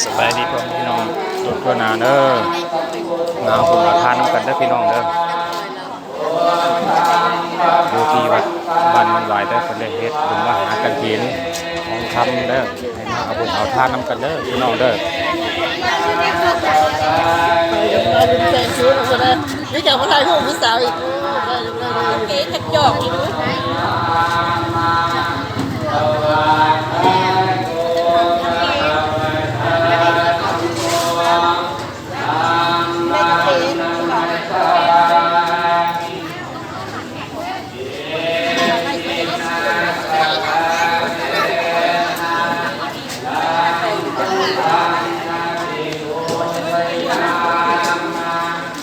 ສະບາຍດີພໍ່ແມ່ພີ່ນ້ອງທຸກຄົນເດີ ມາເອົາບຸນເອົາທານນຳກັນເດີພີ່ນ້ອງເດີ. ຢູ່ທີ່ວັດບ້ານໂນນຫວາຍເດີ ເພິ່ນໄດ້ເຮັດບຸນມະຫາກະຖິນທອງຄຳເດີ ໃຫ້ມາເອົາບຸນເອົາທານນຳກັນເດີພີ່ນ້ອງເດີ. ມີແຂກມາຖ່າຍຮູບຜູ້ສາວອີກ ເກະກະຈອກຢູ່.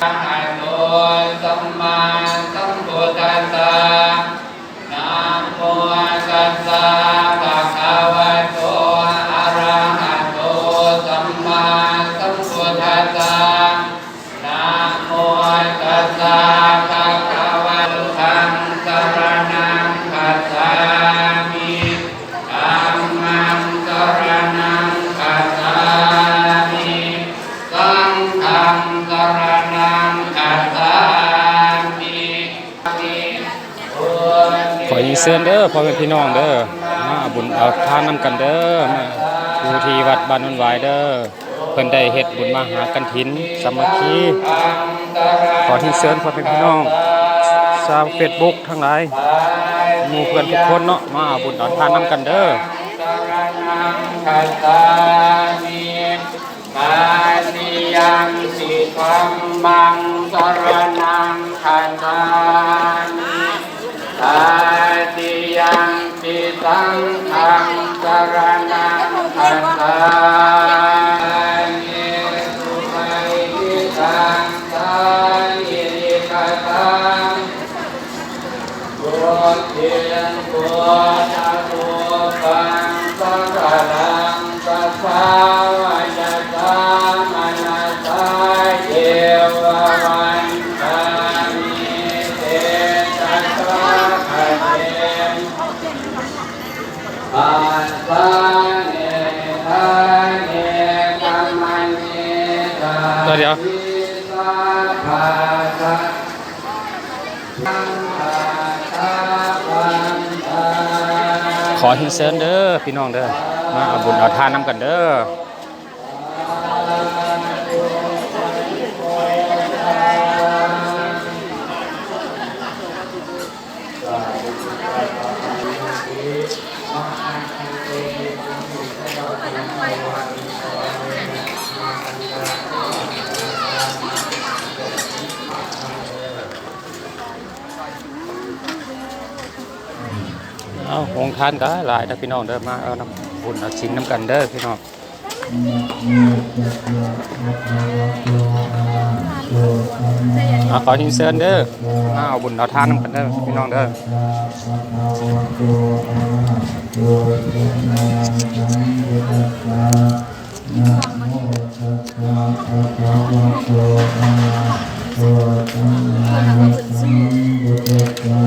ອະຫະໂຕ ສຳມາສຳພຸດທັດສະ. ນະໂມຕັດສະ ພະຄະວະໂຕ ອະຣະຫະໂຕ ສຳມາສຳພຸດທັດສະ. ນະໂມຕັດສະ ພະຄະວະໂຕ ພຸດທັງ ສະຣະນັງ ຄັດສາມິ ທຳມັງ ສະຣະນັງ ຄັດສາມິ ສັງຄັງ ສະຣະນັງ ຄັດສາມິ. ຂໍຮຽນເຊີນເດີພໍ່ແມ່ພີ່ນ້ອງເດີ ມາເອົາບຸນເອົາທານນຳກັນເດີ ມາຢູ່ທີ່ວັດບ້ານໂນນຫວາຍເດີ ເພິ່ນໄດ້ເຮັດບຸນມະຫາກະຖິນສາມັກຄີ. ຂໍຮຽນເຊີນພໍ່ແມ່ພີ່ນ້ອງຊາວເຟສບຸກທັງຫຼາຍ ໝູ່ເພື່ອນທຸກຄົນເນາະ ມາເອົາບຸນເອົາທານນຳກັນເດີ. ຕະຕິຍັມປິ ທຳມັງ ສະຣະນັງ ຄັດສາມິ ຕະຕິຍັມປິ ສັງຄັງ ສະຣະນັງ ຄັດສາມິ ສຸປະຕິປັນຕັງ ສາມີລິກະຕັງ ບຸດທິງ ບຸດທະຮູປັງ ສະກະລັງ ສະຖາວະຈະສາມະນະສາ ເຍວະວັນທາມິ ເຕຊະສາຄະເສ ປັດສາເນທາເນ ກະມະເນ ດຽວ ສາພາສະ ຂໍຮຽນເຊີນເດີພີ່ນ້ອງເດີ ມາເອົາບຸນເອົາທານນຳກັນເດີ. ເອົາ ໂຮງທານກໍຫຼາຍນະພີ່ນ້ອງເດີ ມາເອົານຳບຸນເອົາສິນນຳກັນເດີພີ່ນ້ອງ. ເອົາ ຂໍຮຽນເຊີນເດີ ມາເອົາບຸນເອົາທານນຳກັນເດີພີ່ນ້ອງເດີ. ນະໂມຕັດສະ ພະຄະວະໂຕ ອະລະຫະໂຕ ສຳມາສຳພຸດທັດສະ.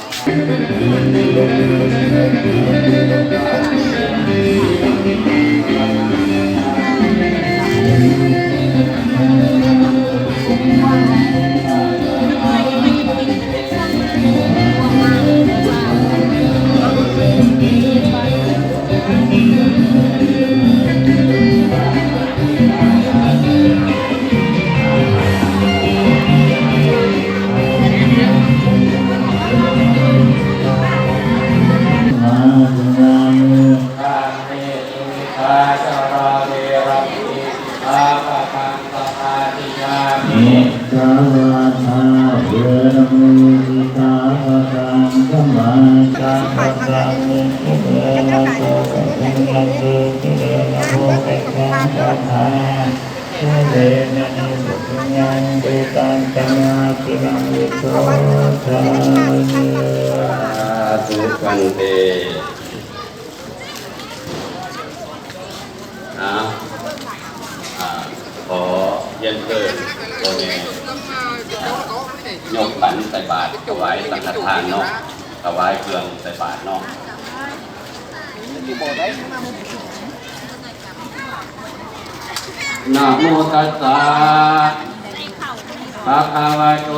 ມິດສາວາທາ ເວລະມຸ ສິກຂາປະທັງ ສະມາທິຍາມິ ທຸ ພັນເຕ. ເອົາ ອ່າ ຂໍ ຮຽນເຊີນພໍ່ແມ່ຍົກຂັນໃສ່ບາດ ຖວາຍສັງຄະທານເນາະ, ຖວາຍເຄື່ອງໃສ່ບາດເນາະ. ນະໂມຕັດສະ ພະຄະວະໂຕ.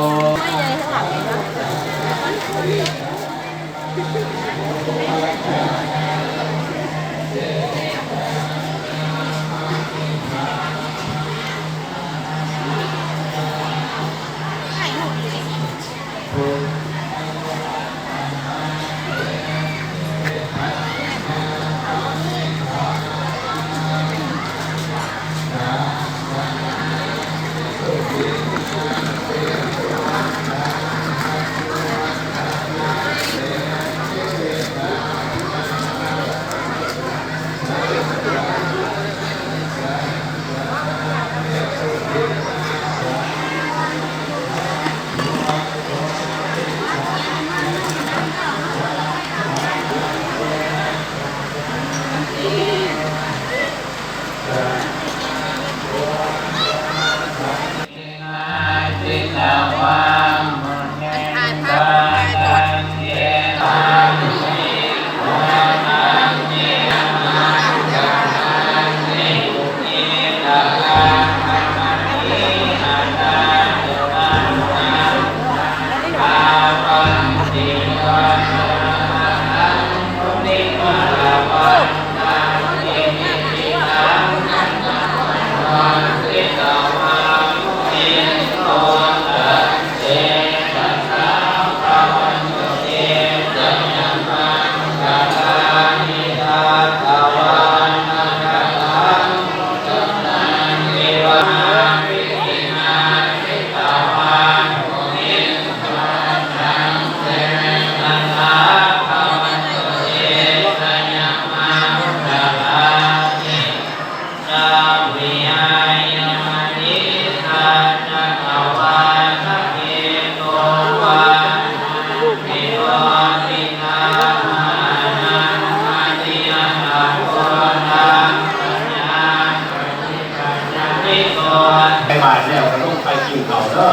ໃສ່ບາດແລ້ວກໍລົງໄປກິນເຂົ້າເດີ.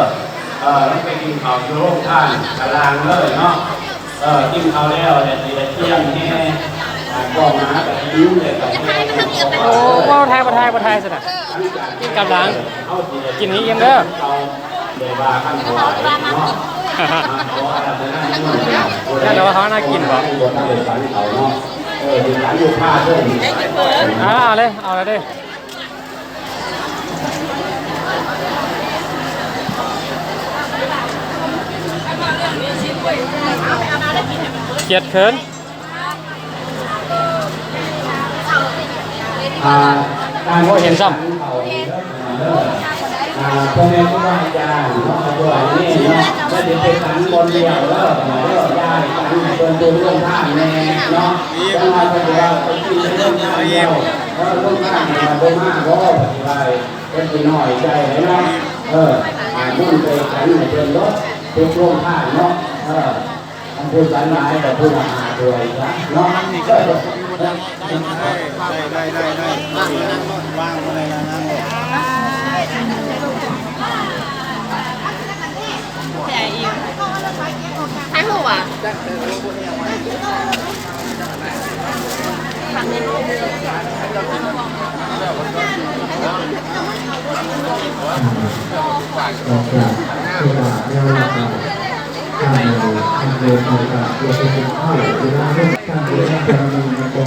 ເອີ ລົງໄປກິນເຂົ້າຢູ່ໂຮງທານຂ້າງລ່າງເລີຍເນາະ. ເອີ ກິນເຂົ້າແລ້ວແລ້ວຊິໄດ້ຕຽມແຫ່ ອາ ກ້ອງມະຫາກະຖິນ ແລ້ວກໍແຫ່ ໂອ້ ບໍ່ຖ່າຍ ບໍ່ຖ່າຍ ບໍ່ຖ່າຍຊັ້ນນະ. ກິນກັບຫຼັງ ກິນໃຫ້ອີ່ມເດີ. ແຕ່ວ່າເຮົາໜ້າກິນບໍ່? ເອີ ເອົາເລີຍ ເອົາເລີຍເດີ. ກຽດເຂີນ ອ່າ ການ ບໍ່ເຫັນຊ້ຳ ອ່າ ພໍ່ແມ່ຄູບາອາຈານເນາະ ເຂົາບອກນີ້ເນາະ ບໍ່ໄດ້ໄປສັນບ່ອນດຽວເດີ ເດີ ຍ້າຍສັນໃຫ້ເພິ່ນ ເພິ່ນລົງທານແດ່ເນາະ. ຈັກໜ່ອຍເພິ່ນຊິວ່າໄປກິນໃນໂຮງທານແລ້ວ ເອີ ໂຮງທານນີ້ບໍ່ມາບໍ່ ເພິ່ນຊິວ່າ ເພິ່ນຊິນ້ອຍໃຈເນາະ. ເອີ ອ່າ ບຸນໄປສັນໃຫ້ເພິ່ນເນາະ ທຸກໂຮງທານເນາະ. ເອີ ຄັນຜູ້ສັນຫຼາຍກໍຜູ້ລະຫ້າຖ້ວຍຊະເນາະ. ໄດ້ ໄດ້ ໄດ້ ໄດ້ ວາງບໍ່ໄດ້ລະ ນາງ. ໃຫ້ຮູ້ວ່າ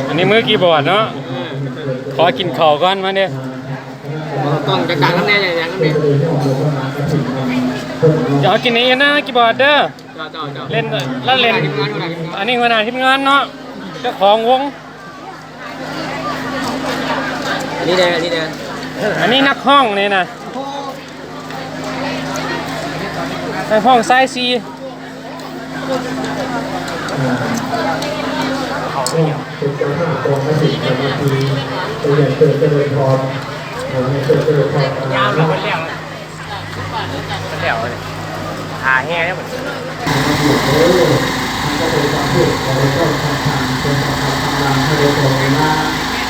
ອັນນີ້ມືຄີບອດເນາະ. ຂໍກິນເຂົ້າກ່ອນ ມາເດ້. ຕ້ອງດັງໆນຳແດ່ ດັງໆນຳແດ່. ເອົາກິນໃຫ້ອີ່ມນະ ຄີບອດເດີ. ເຈົ້າ ເຈົ້າ ເຈົ້າ ເຫຼັ້ນ ລະເຫຼັ້ນ ອັນນີ້ຫົວໜ້າທີມງານເນາະ ເຈົ້າຂອງວົງ. ອັນນີ້ແດ່ ອັນນີ້ແດ່ ອັນນີ້ນັກຮ້ອງນີ້ນະ ນັກຮ້ອງສາຍສີ່. ເປັນເຈົ້າພາບກອງກະຖິນສາມັກຄີ ໄປຮຽນເຊີນຈະເລີນພອນ ເອີ ຮຽນເຊີນຈະເລີນພອນ ຍາມແລ້ວ ເພິ່ນແລ້ວ ເພິ່ນແລ້ວ ຫາແຮ່ແລ້ວບັດນີ້. ມັນກໍເປັນຄຳເທດຂອງພະເຈົ້າທາງທາງ ເປັນຄຳທຳນາມໃຫ້ໄດ້ຕໍ່ເວລາ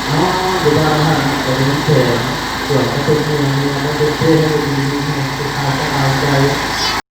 ເນາະ ຫຼືວ່າທ່ານກໍໄດ້ເຊີນ ວກມາເປັນເມຍ ເມຍມາເປັນເພ ໃຫ້ຢູ່ດີມີແຮງ ສຸກກາຍສະບາຍໃຈ.